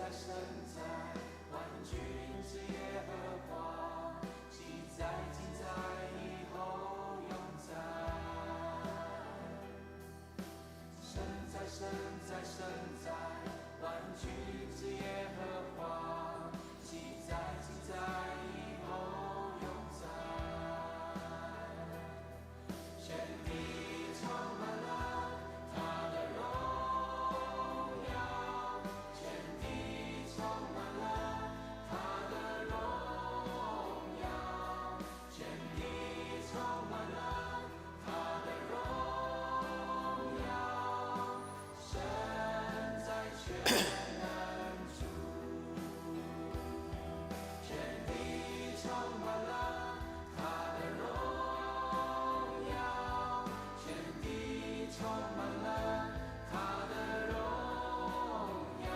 在神在，萬軍之耶和華，昔在今在以後永在。神在神在神在，萬軍之耶和華，昔在今在以後永在。全地充滿了他的榮耀，全地充滿了他的榮耀，全地充滿了他的榮耀，神在全能主，全地充滿了他的榮耀，全地充滿了他的榮耀，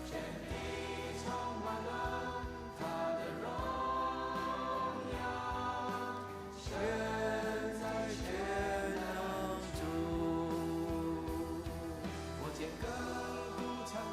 全地充滿了他的榮耀，神在全能主。我見亙古長存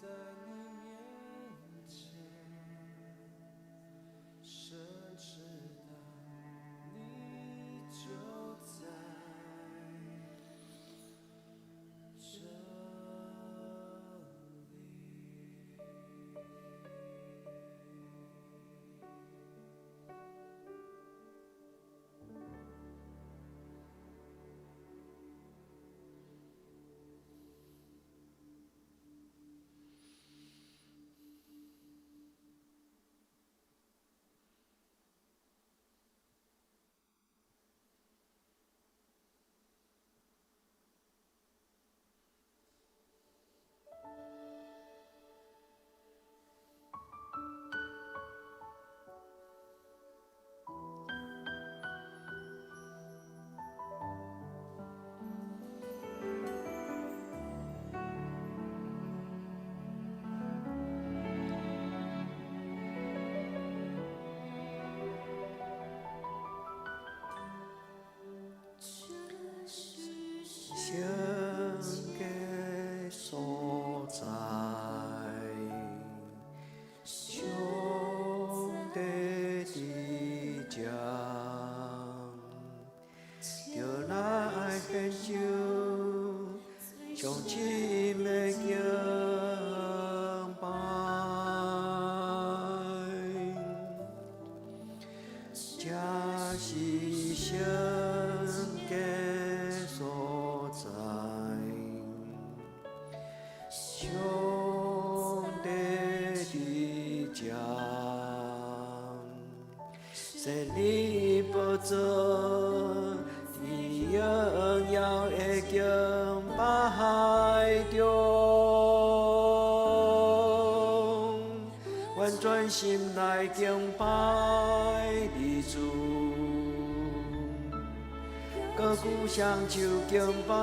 在你面前，神知道你就在這裡。聖的所在，上帝佇遮，著來獻上上深的敬拜。這是聖的所在，上帝佇遮，設立寶座，佇榮耀的敬拜中，阮專心來敬拜你主，高舉雙手敬拜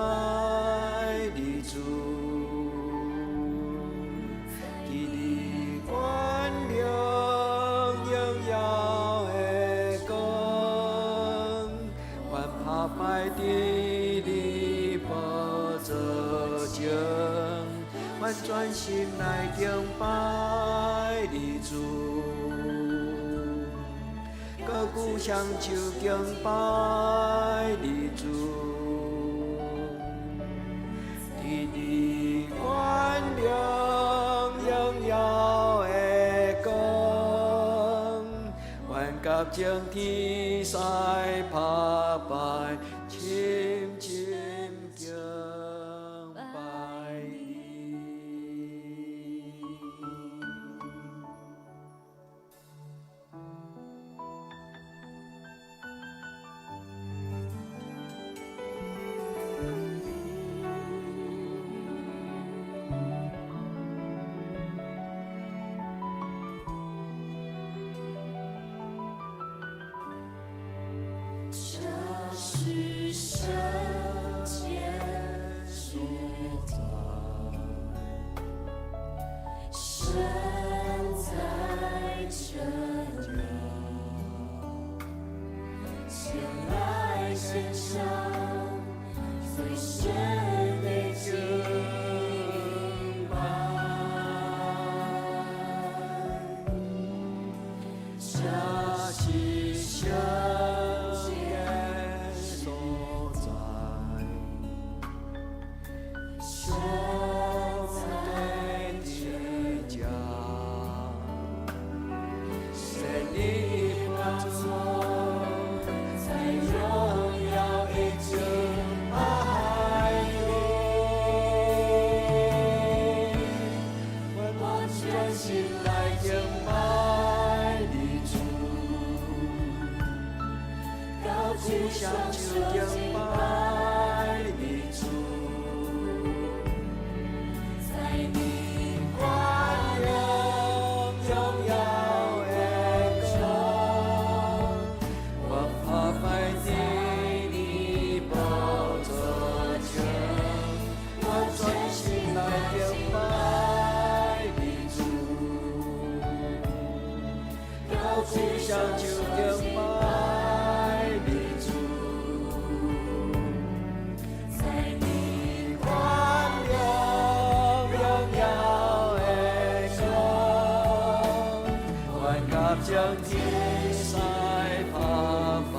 你主，佇你權能榮耀的光，阮拍敗佇你寶座前，阮專心來敬拜你主，高舉雙手敬拜你主，佇你權能榮耀的光，阮佮眾天使拍敗，深深敬拜你。這是聖潔所在，神在這裡，前來獻上最深的敬拜。這是聖的所在，上帝佇遮，設立寶座，在榮耀的敬拜中，我專專心心來敬拜你主，高舉雙雙手手敬敬拜拜你主，在你權能榮耀的光，我拍敗佇你寶座前，我專心來敬拜你主，高舉舉雙雙手手敬敬拜拜你主，在你權能榮耀的將天使拍敗。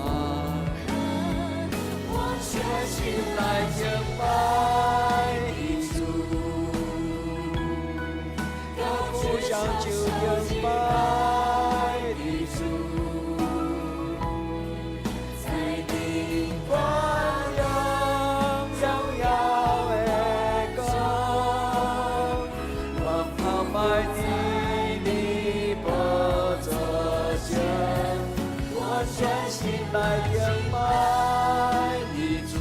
我全心心來敬拜的主，高高舉舉雙手敬拜的主，在你光榮榮耀的光，我敬拜佇你寶座前，我全心來敬拜的主，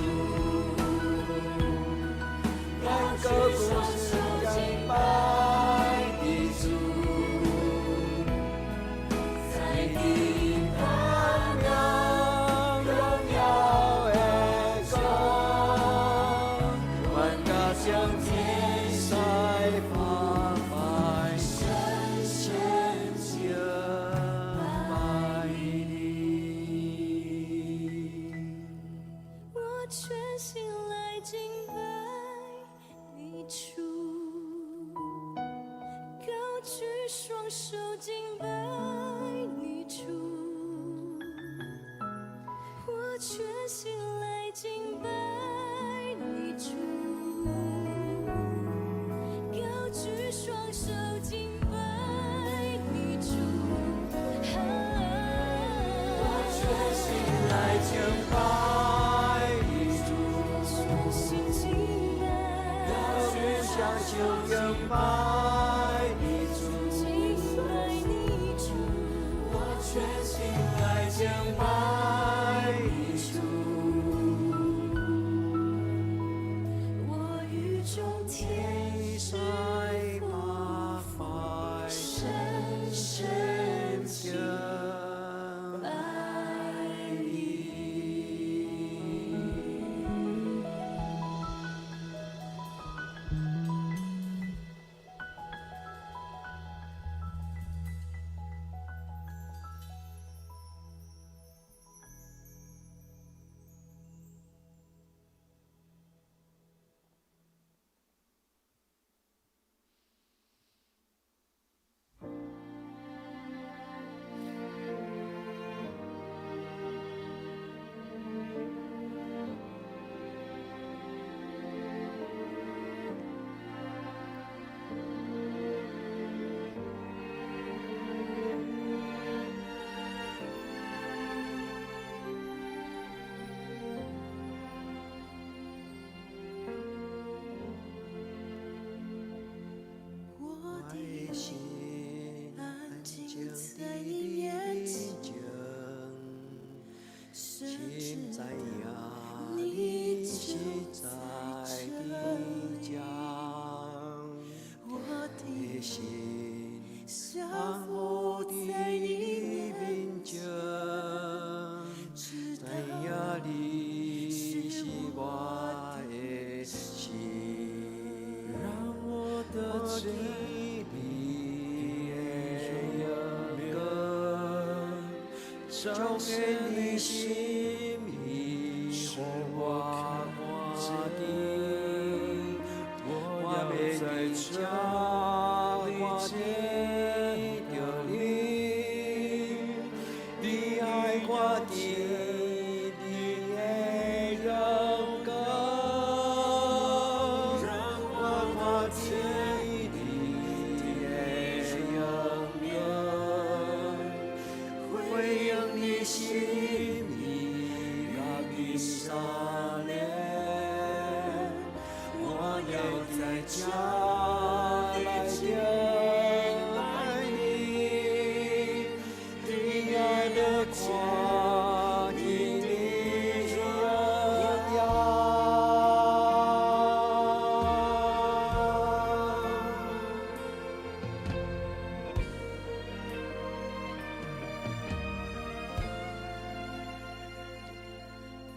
高高舉舉雙手敬敬拜的主，在你光榮榮耀的光，萬家將天使拍敗，深深敬拜你。我全心來敬拜你主，高舉雙手敬拜你主，我全心來敬拜你主，高舉雙手敬拜你主，我全心來敬拜你主，全心敬拜，高舉雙手敬拜你主，敬拜你主，我全心來敬拜你主，我與眾天天使拍敗，深深深敬拜你。我我的的心安安靜靜在你面前，前，深心知知影你你就是在在伫這遮，我的的心降安服好在伫你你面面前，知知道影你是是我我的神，让我我得见见你的荣光，彰彰显显你你心心意，使予我我看看见见。我我要欲在伫這這裡看見見著你，你愛看見你的榮光，讓我我看看見見你的榮光，回應你心意，佮以撒冷，我要在在這這裡來敬敬拜拜你，你，你愛來看見你榮耀。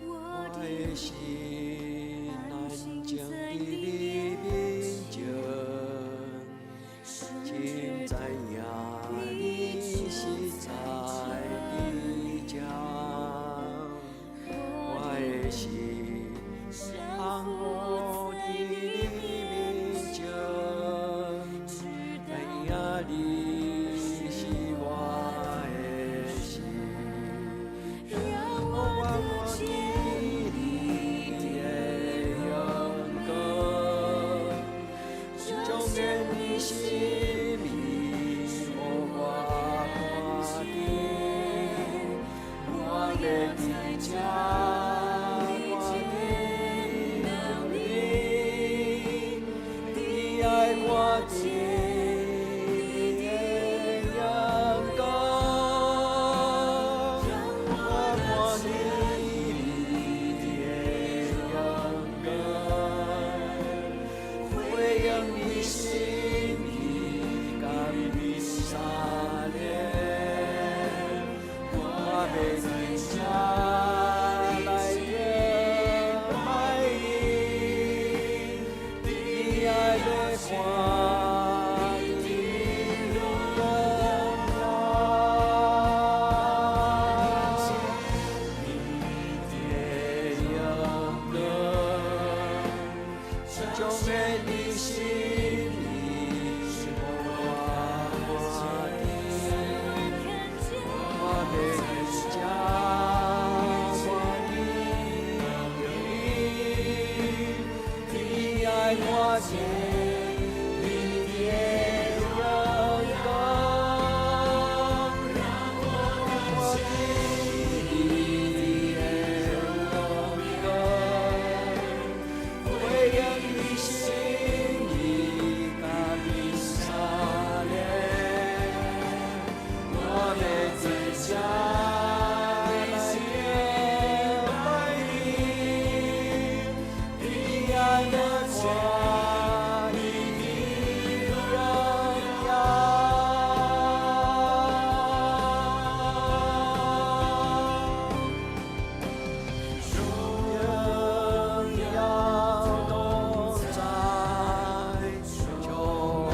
我我的的心安安靜靜在佇你你面面前，彰顯你心意，予我看見。我欲佇遮看見你，你愛看見你的榮光，我看見你的榮光，回應你心意，佮以撒連，我欲佇遮來敬拜你，你愛欲看見你榮耀，你的榮光，彰顯你心意，予我看見。我欲佇遮看見你，你愛看見你的榮光，讓我看見你的榮光，回應你心意，佮以撒連，我欲佇遮來敬拜你，你愛欲看你的榮耀。榮耀同在，充滿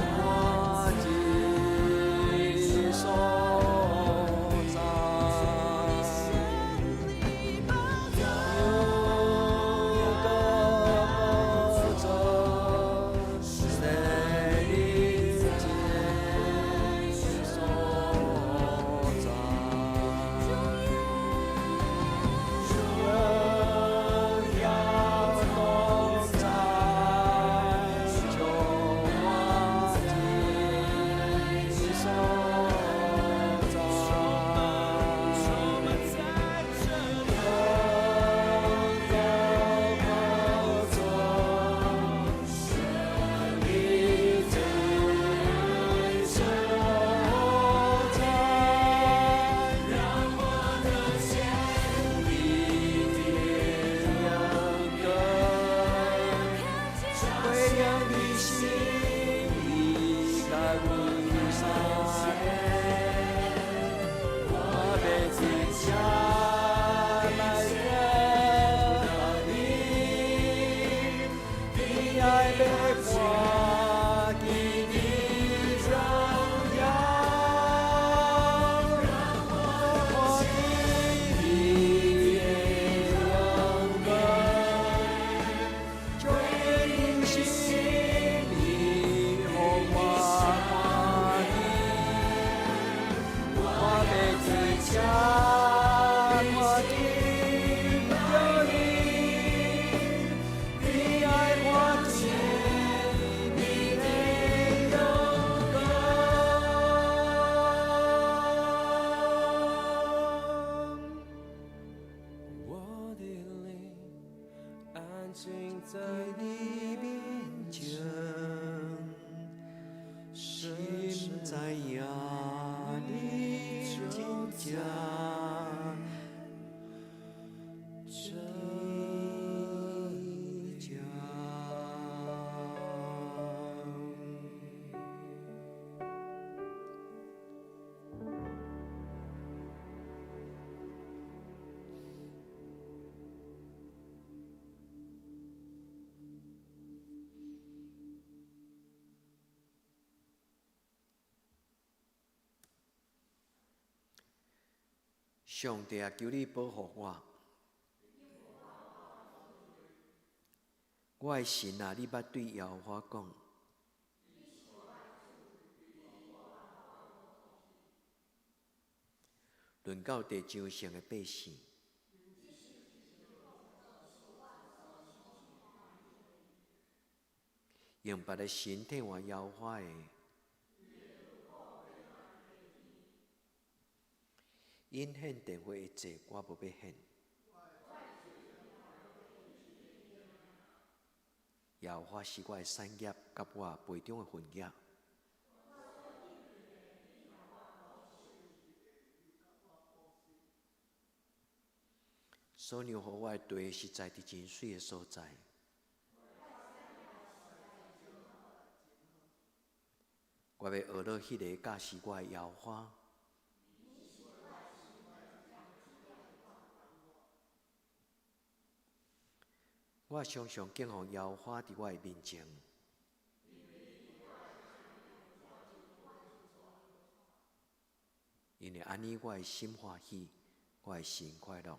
這所在。有個寶座，設立這所在。榮耀同在，充滿這所在。有個寶座，設立這所在，讓我得見你的榮光，回應你心意，佮以撒連，我欲佇遮來敬拜你，你愛欲看見你榮耀，讓我看見你的榮光，彰顯你心意，予我看見。我欲佇遮看見你，你愛看見你的榮光。我的靈安靜在你面前，心知影你真正這這。上帝啊，求你保護我。我的神啊，你捌對耶和華講。論到地上剩的百姓，用別个神替換耶和華的，𪜶獻奠火的祭，我無欲獻。耶和華是我的產業，佮我杯中的分額。所讓予我的地是栽佇真媠的所在。我欲學落彼个教示我的耶和華。我常常敬奉耶和華佇我的面前。因為按呢，我的心歡喜，我的神快樂。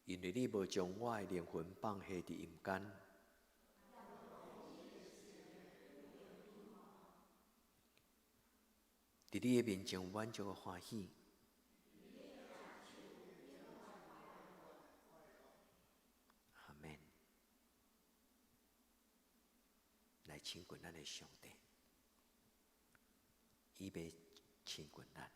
因為你無將我的靈魂放下佇陰間，佇你的面前有滿足的歡喜。阿們。來親近咱的上帝，伊欲親近咱。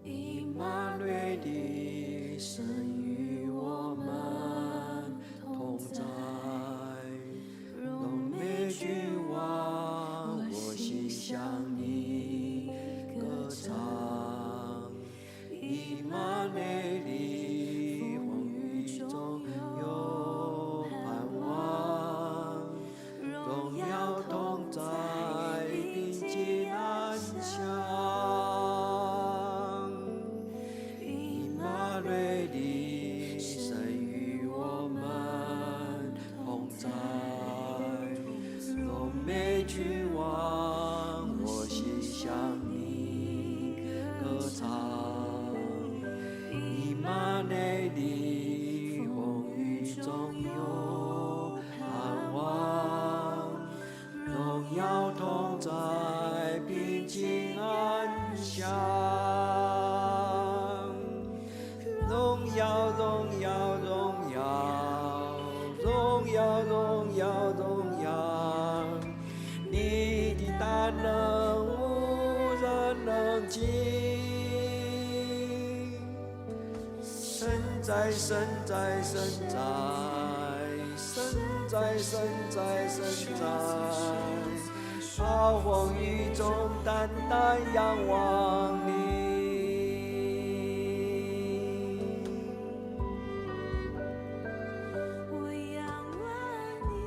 以馬內利，神與我們同在，榮美君王，我心向你歌唱。以馬內利，風雨中有盼望，榮耀同在，平靜安詳。以馬內利，神與我們同在，榮美君王，我心向你歌唱。以馬內利，風雨中有盼望，榮耀同在，平靜安詳。榮耀，榮耀，榮耀，榮耀，榮耀，榮耀，你的大能無人能及。神在，神在，神在，神在，神在，神在，暴風雨中單單仰望你。我仰望你。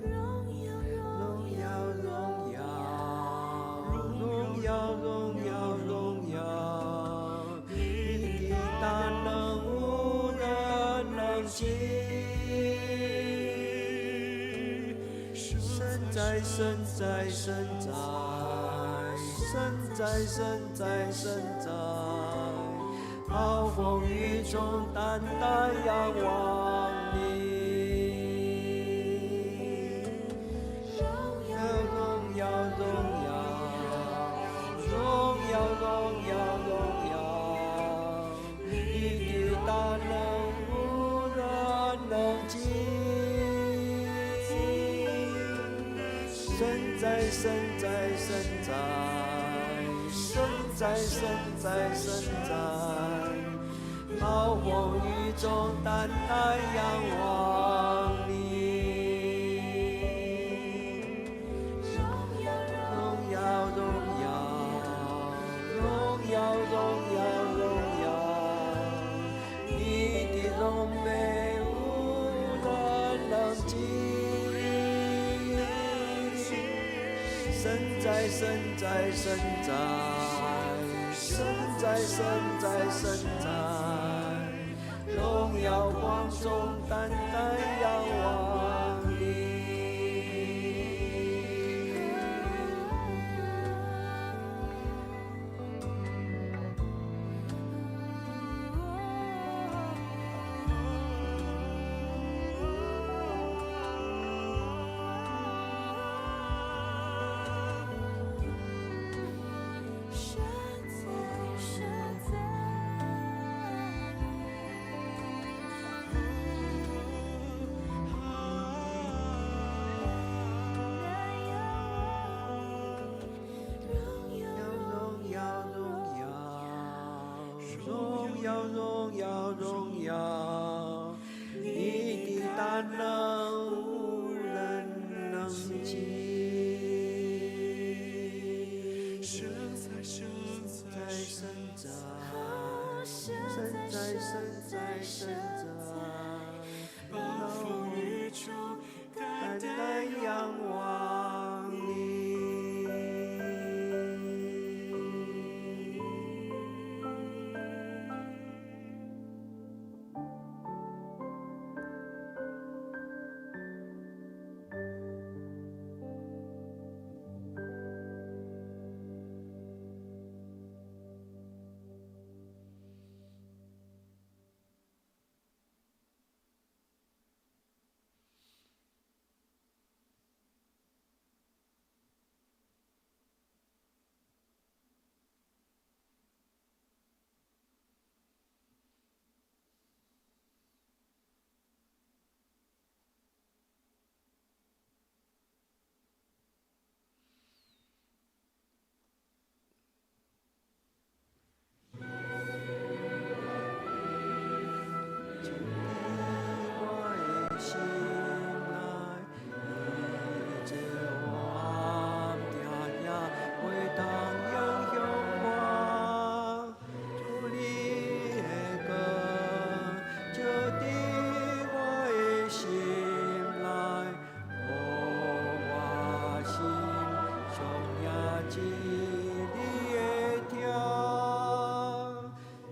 榮耀，榮耀，榮耀，榮耀，榮耀，榮耀，你的大能無人能及。神在，神在，神在，神在，神在，神在，暴風雨中單單仰望你。榮耀，榮耀，榮耀，榮耀，榮耀，榮耀，你的大能無人能及。神在，神在，神在，神在，神在，神在，暴風雨中單單仰望你。榮耀榮耀榮耀榮耀榮耀榮耀，你的榮美無人能及。神在神在神在神在神在神在，榮耀光中單單仰望你。神在神在，單仰望你，榮耀榮耀榮耀榮耀榮耀榮耀，你的大能無人能及。神在神在在神在神神在在神神在在神神在，在，暴風雨中單單單單仰望你。就伫我的心內，一切黑暗定定袂當影響我。主你的光照佇我的心內，予我心上也知你的疼。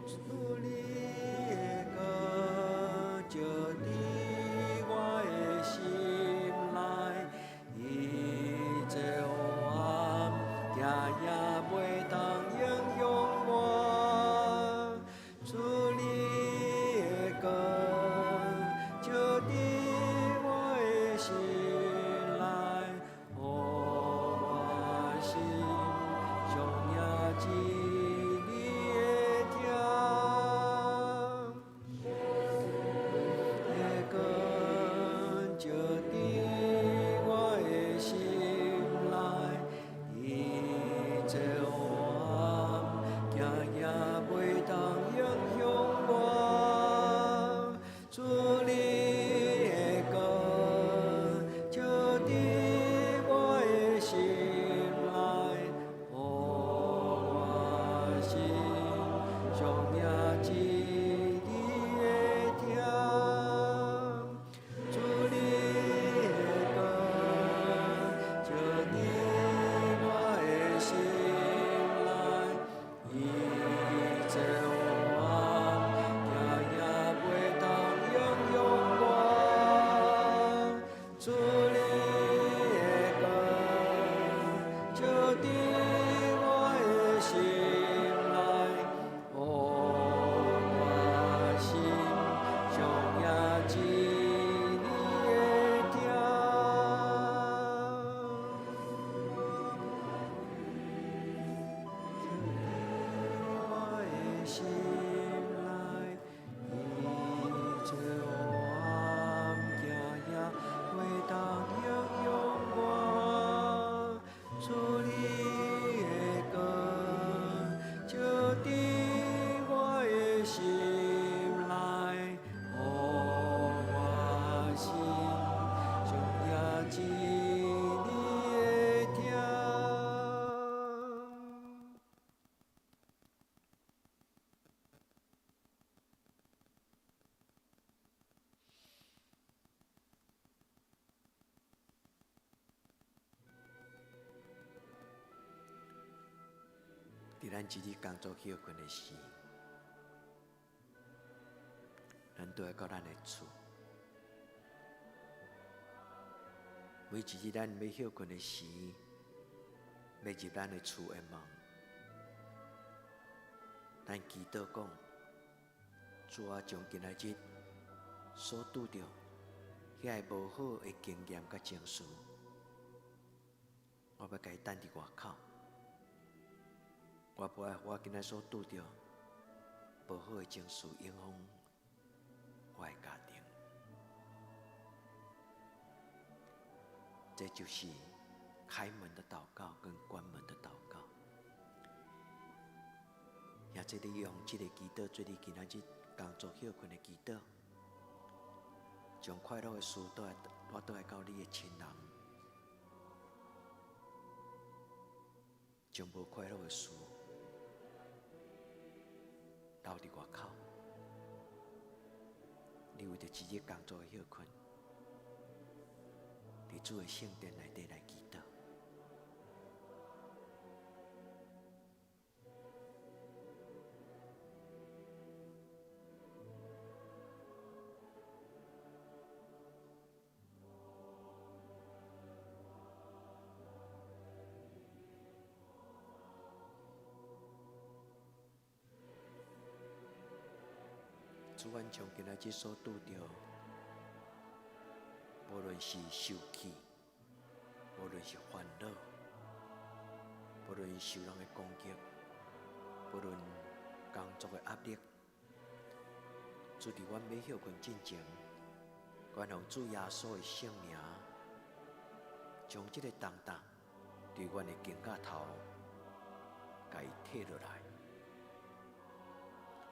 主你的光照佇我咱一日工作歇睏的時，咱倒來到咱的厝。每一日咱欲歇睏的時，欲入咱的厝的門，咱祈禱講：主啊，將今仔日所拄著遐个無好的經驗佮情緒，我欲共伊等佇外口。我無愛予我今仔所拄著無好的情緒影響我的家庭。這就是開門的禱告跟關門的禱告。也這你用這个祈禱做你今仔日工作歇睏的祈禱，將快樂的事帶倒來到你的親人，將無快樂的事留佇外口。你為著一日工作的歇睏，佇主的聖殿內底來祈禱。主，阮將今仔日所拄著，無論是受氣，無論是煩惱，無論是受人的攻擊，無論工作的壓力，主佇阮欲歇睏進前，願奉主耶穌的聖名，將這个重擔對阮的肩胛頭，共伊退落來。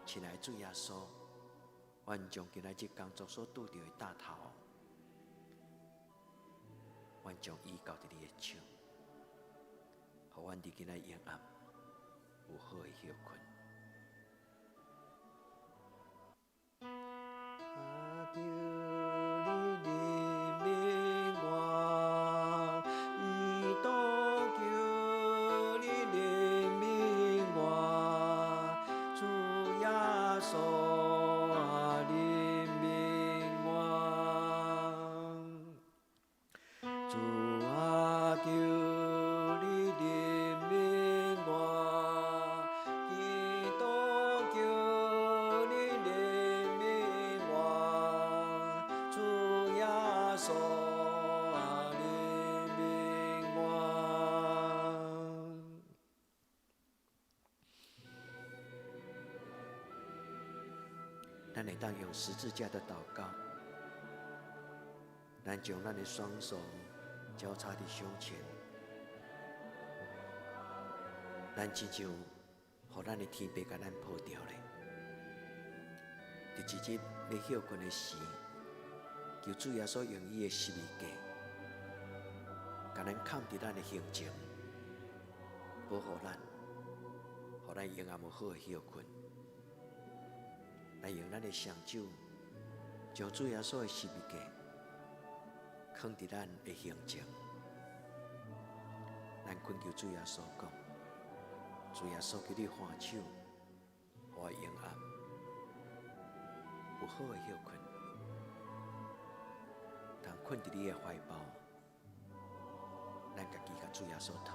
親愛的主耶穌，阮將今仔日工作所拄著的擔頭，阮將伊交佇你的手，予阮佇今仔日暗有好的歇睏。啊，求你憐憫我，基督求你憐憫我，主耶穌啊，憐憫我。主啊，求你憐憫我，基督求你憐憫我，主耶穌啊，憐憫我。咱會當用十字架的禱告，咱將咱的雙手交叉佇胸前，咱親像予咱的天父共咱抱著咧。佇一日欲歇睏的時，求主耶穌用伊的十字架，共咱崁佇咱的胸前，保護咱，予咱永遠有好的歇睏。來用咱的雙手，將主耶穌的十字架囥佇咱的胸前。咱懇求主耶穌講：主耶穌，求你寬手，予我永暗有好的歇睏，通睏佇你的懷抱，咱家己共主耶穌討。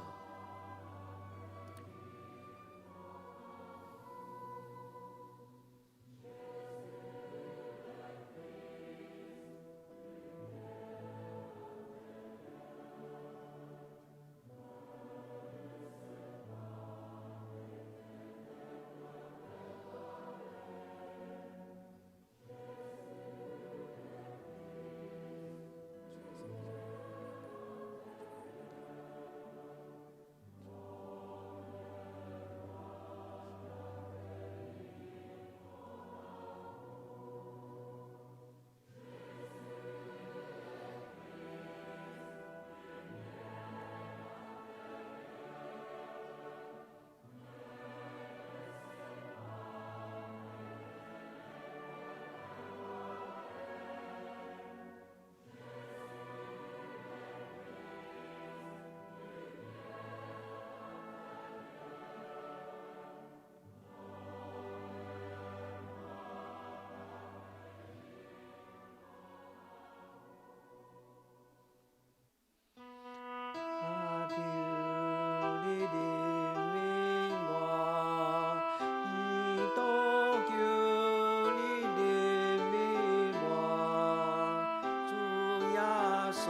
穌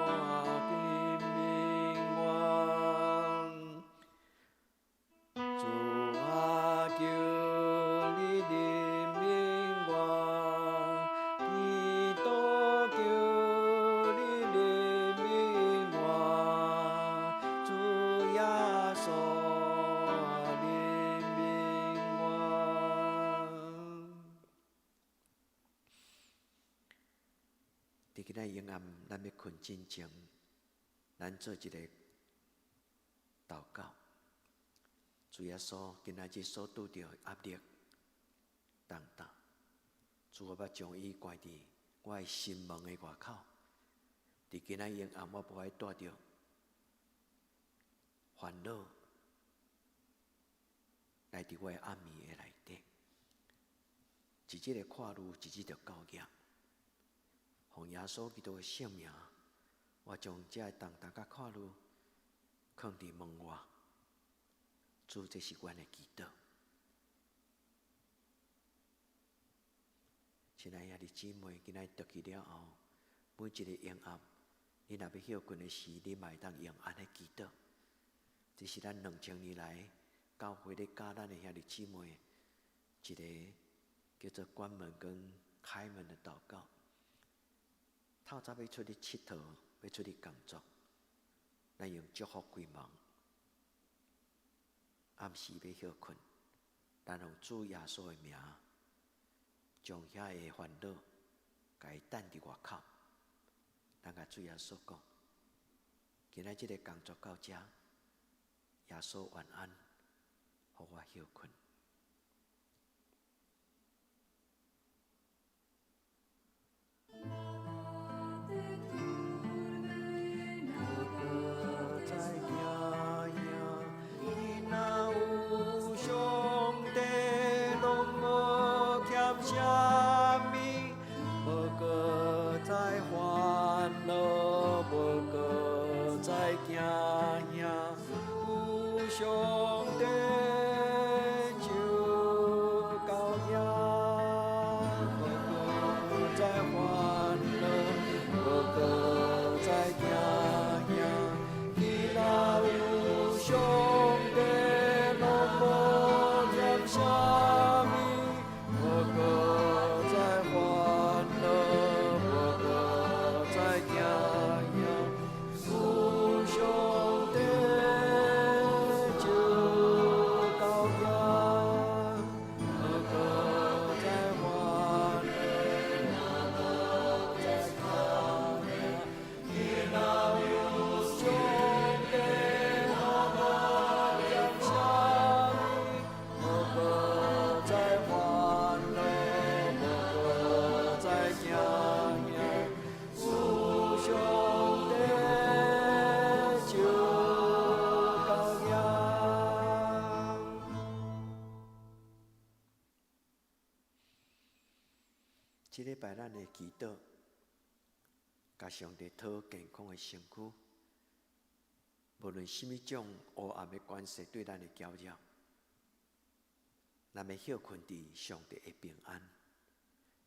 憐憫我，主啊，求你憐憫我，基督求你憐憫我，主耶穌憐憫我。佇今仔昏暗，咱欲睏進前，咱做一个禱告。主耶穌，今仔日所拄著的壓力、重擔，主，我欲將伊關佇我的心門的外口。佇今仔昏暗，我無愛帶著煩惱來佇我的暗暝的內底。一日的看慮，一日就夠額。奉耶穌基督的聖名，我將這个重擔佮看慮囥佇門外。主，這是阮的祈禱。親愛兄弟姊妹，今仔轉去了後，每一个昏暗，你若欲歇睏的時，你嘛會當用按呢祈禱。這是咱2000年來教會咧教咱的兄弟姊妹一个叫做關門跟開門的禱告。透早欲出去𨑨迌，欲出去工作，咱用祝福開門。暗時欲歇睏，咱用主耶穌的名，將遐个煩惱，共伊擲佇外口。咱共主耶穌講，今仔這个工作到遮，耶穌晚安，予我歇睏。無閣再驚嚇，你若有上帝，攏無欠啥物，無閣再煩惱，無閣再驚嚇，有上帝就夠額，無閣再煩惱，無閣再驚嚇，你若有上帝，攏無欠啥物，無閣再煩惱，無閣再驚嚇，有上帝就夠額，無閣再煩惱，無閣再驚嚇，你若有上帝，攏無欠啥物，無閣再煩惱，無閣再驚嚇，有上帝就夠額。這禮拜咱的祈禱，共上帝討健康的身軀，無論啥物種黑暗的權勢對咱的攪擾，咱欲歇睏佇上帝的平安，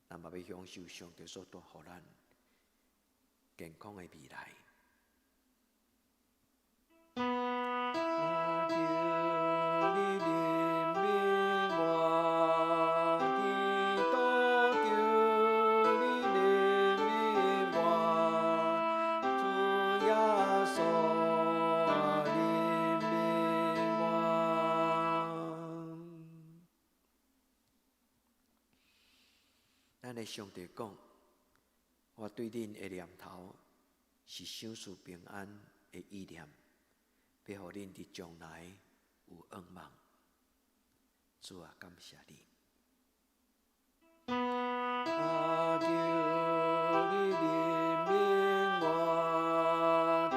咱嘛欲享受上帝所帶予咱健康的未來。我求你憐憫我，基督求你憐憫我，主耶穌憐憫我。咱的上帝講，我對恁的念頭是賞賜平安的意念，欲予恁佇將來有向望。主啊，感謝你。啊，求你憐憫我，基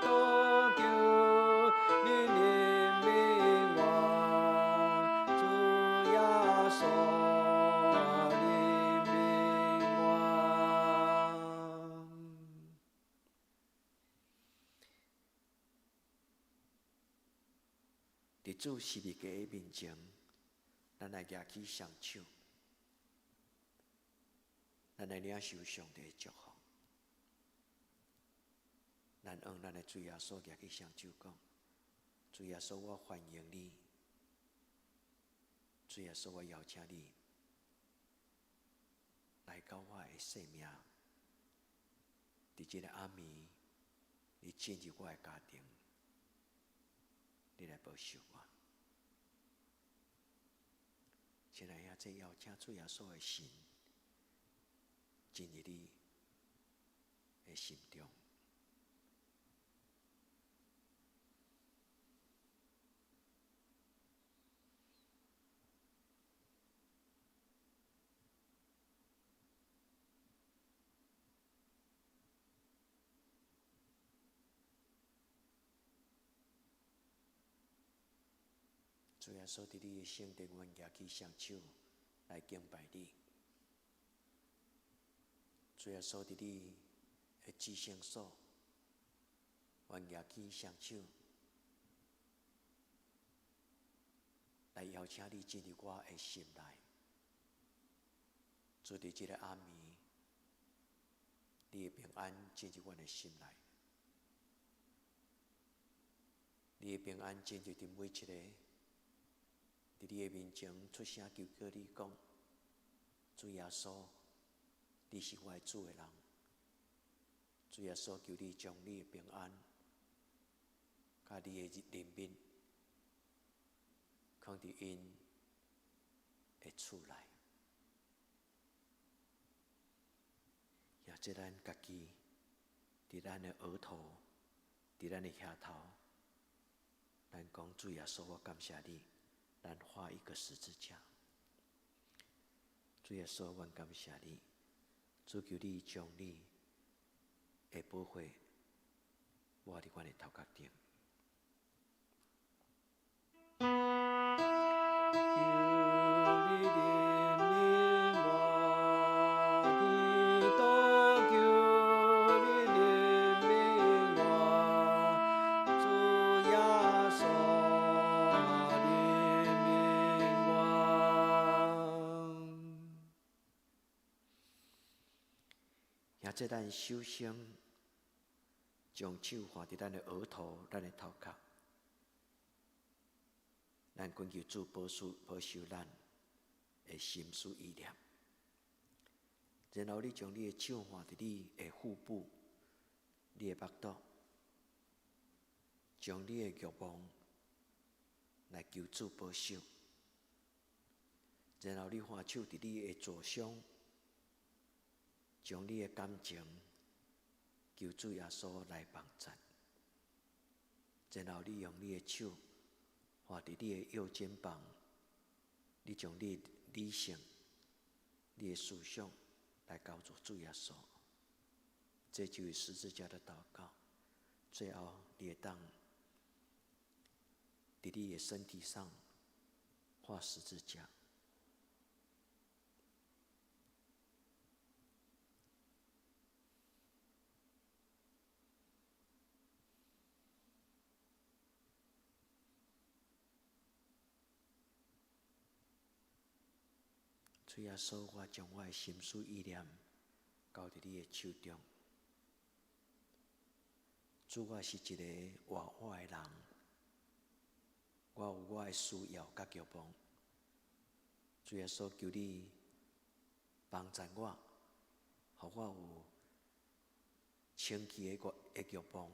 督求你憐憫我，主耶穌憐憫我。佇主十字架的面前，咱來舉起雙手，咱來領受上帝的祝福。咱向咱的主耶穌舉起雙手講：主耶穌，我歡迎你。主耶穌，我邀請你來到我的生命。佇這個暗暝，你進入我的家庭，你來保守我。親愛的，這邀請主耶穌的神進入你的心中。主耶穌，佇你的聖殿，阮舉起雙手來敬拜你。主耶穌，佇你的至聖所，阮舉起雙手來邀請你進入我的心內。主，佇這個暗暝，你的平安進入阮的心內，你的平安進入佇每一個佇你的面前出聲求告你講，主耶穌，你是我的主的人。主耶穌，求你將你的平安，佮你的憐憫，放佇𪜶的厝內。也這咱家己，佇咱的額頭，佇咱的額頭，咱講主耶穌，我感謝你。咱畫一個十字架。主耶穌，阮感謝你。主求你將你的寶血抹佇阮的頭殼頂。求你憐憫我，基督，求你憐憫我，主耶穌憐憫我。也這咱首先將手放佇咱的額頭、咱的頭殼，咱懇求主保守、保守咱的心思意念。然後你將你的手放佇你的腹部、你的腹肚，將你的欲望來求主保守。然後你放手佇你的左胸，將你的感情求主耶穌來幫贊。然後你用你的手放佇你的右肩膀，你將你的理性、你的思想來交予主耶穌。這就是十字架的禱告。最後，你會當佇你的身體上畫十字架。主耶穌，我將我的心思意念交佇你的手中。主，我是一個活我的人，我有我的需要佮欲望。主耶穌，求你幫助我，予我有清潔的的欲望，予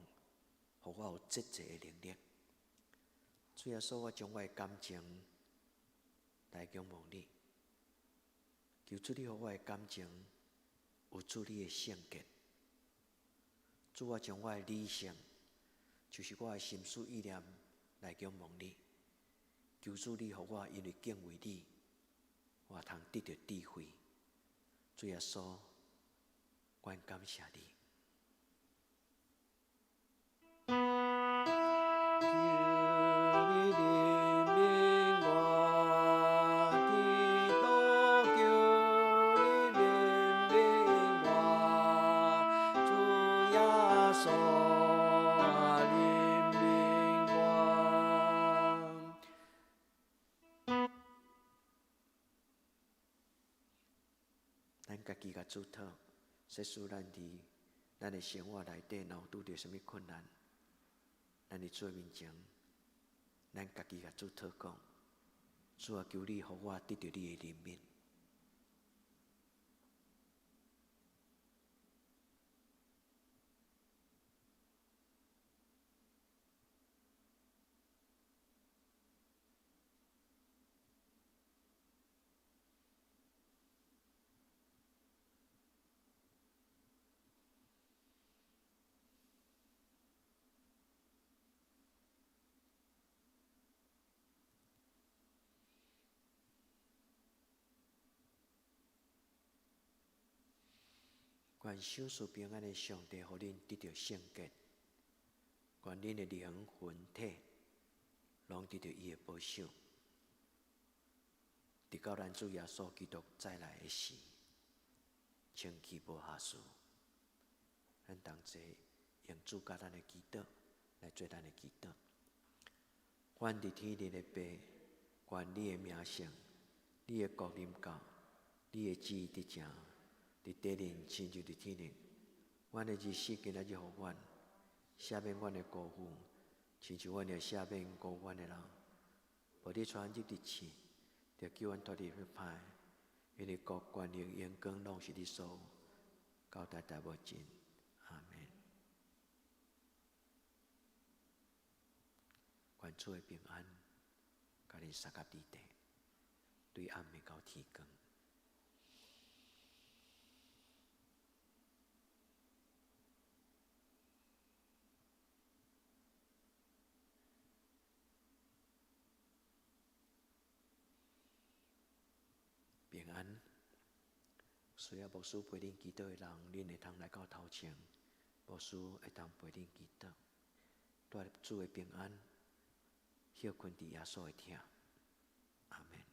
我有節制的能力。主耶穌，我將我的感情來仰望你，求主你予我的感情有主你的聖潔。主，我將我的理性，就是我的心思意念來仰望你。求主你予我，因為敬畏你，我通得著智慧。主耶穌，阮感謝你。求你憐憫我，基督，求你憐憫我，主耶穌憐憫我。咱家己共主禱，說使咱佇咱的生活內底，若有拄著啥物困難，咱佇主的面前，咱家己共主禱講：主啊，求你予我得著你的憐憫。願賞賜平安的上帝，予恁得著聖潔，願恁的靈魂體攏得著伊的保守，直到咱主耶穌基督再來的時，清氣無瑕疵。咱同齊用主教咱的祈禱來做咱的祈禱。阮佇天頂的父，願你的名聖，你的國臨到，你的旨意得成。佇地面親像佇天頂，阮的日食今仔日予阮，赦免阮的辜負，親像阮也赦免辜負阮的人。無你帶阮入佇試，著救阮脫離彼歹，因為國權力榮光攏是你所有，到代代無盡。阿門。願主的平安，共恁相佮佇底，對暗暝到天光。平安。需要牧師陪恁祈禱的人，恁會通來到頭前，牧師會當陪恁祈禱。帶主的平安，歇睏佇耶穌的疼。阿門。